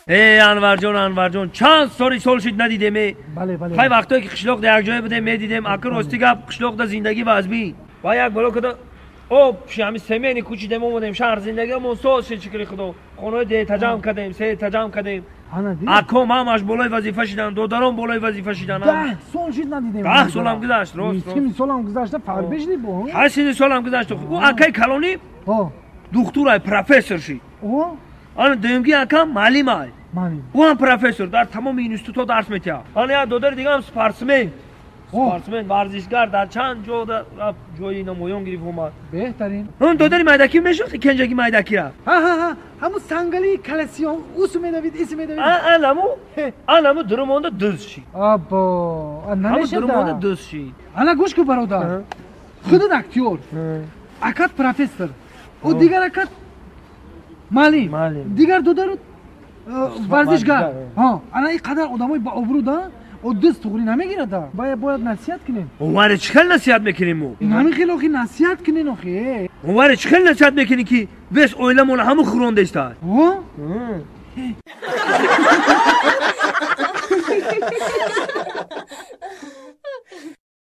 Э, Анварҷон, Анварҷон, чанд соли сол шид надидем, э? Бале, бале. Хай, вақтое ки қишлоқда якҷоя будем, медидем. Акр, рости гап, қишлоқда зиндагӣ вазбин ва як боло када об ши, ҳами семени кӯчидем, омадем шаҳр, зиндагиамон соз шид, шукри Худо. Хонаҳои детаҷамъ кардем, сетаҷамъ кардем. Ана дид. Аком ҳамаш болои вазифа шидан, додарон болои вазифа шидан. 10 сол шид надидем. 10 солам гузашт, рост, рост. Сими солам гузашта, фарбе шиди бо. Ҳар сини солам гузашт. Ӯ акаи калонӣ духтурай, профессор шид. Ана дуюмги акам маълимай. Малим. Ӯ ҳам профессор, дар тамоми институтҳо дарс метиҳад. Ана як додари дигаам спортсмен, спортсмен, варзишгар, дар чанд ҷо рафт, ҷои намоён гирифт, омад. Беҳтарин. Он додари майдакӣ мешинохти, кенҷаги майдакира? Ҳа, ҳа, ҳа, ҳамун сангалии каласиён, усу медавид, ису медавид. Анаму, анаму дуру монда дуз шид. Або. Ҳаму дуру монда Намешада. дуз шид. Ана гӯш кун, бародар, худат актёр, акат профессор, ӯ дигар акат маълим. Маълим. Дигар додару варзишгар. Варзишгар. Ҳа, ана ин қадар одамои ба обрӯ да, о дӯст туғрӣ намегирада. Бояд насиҳат кунем. Варе, чӣ хел насиҳат мекунем мо? Намихел, охи, насиҳат кунен, охи. Варе, чӣ хел насиҳат мекунӣ, ки вес оиламона ҳаму хӯрондеста? О.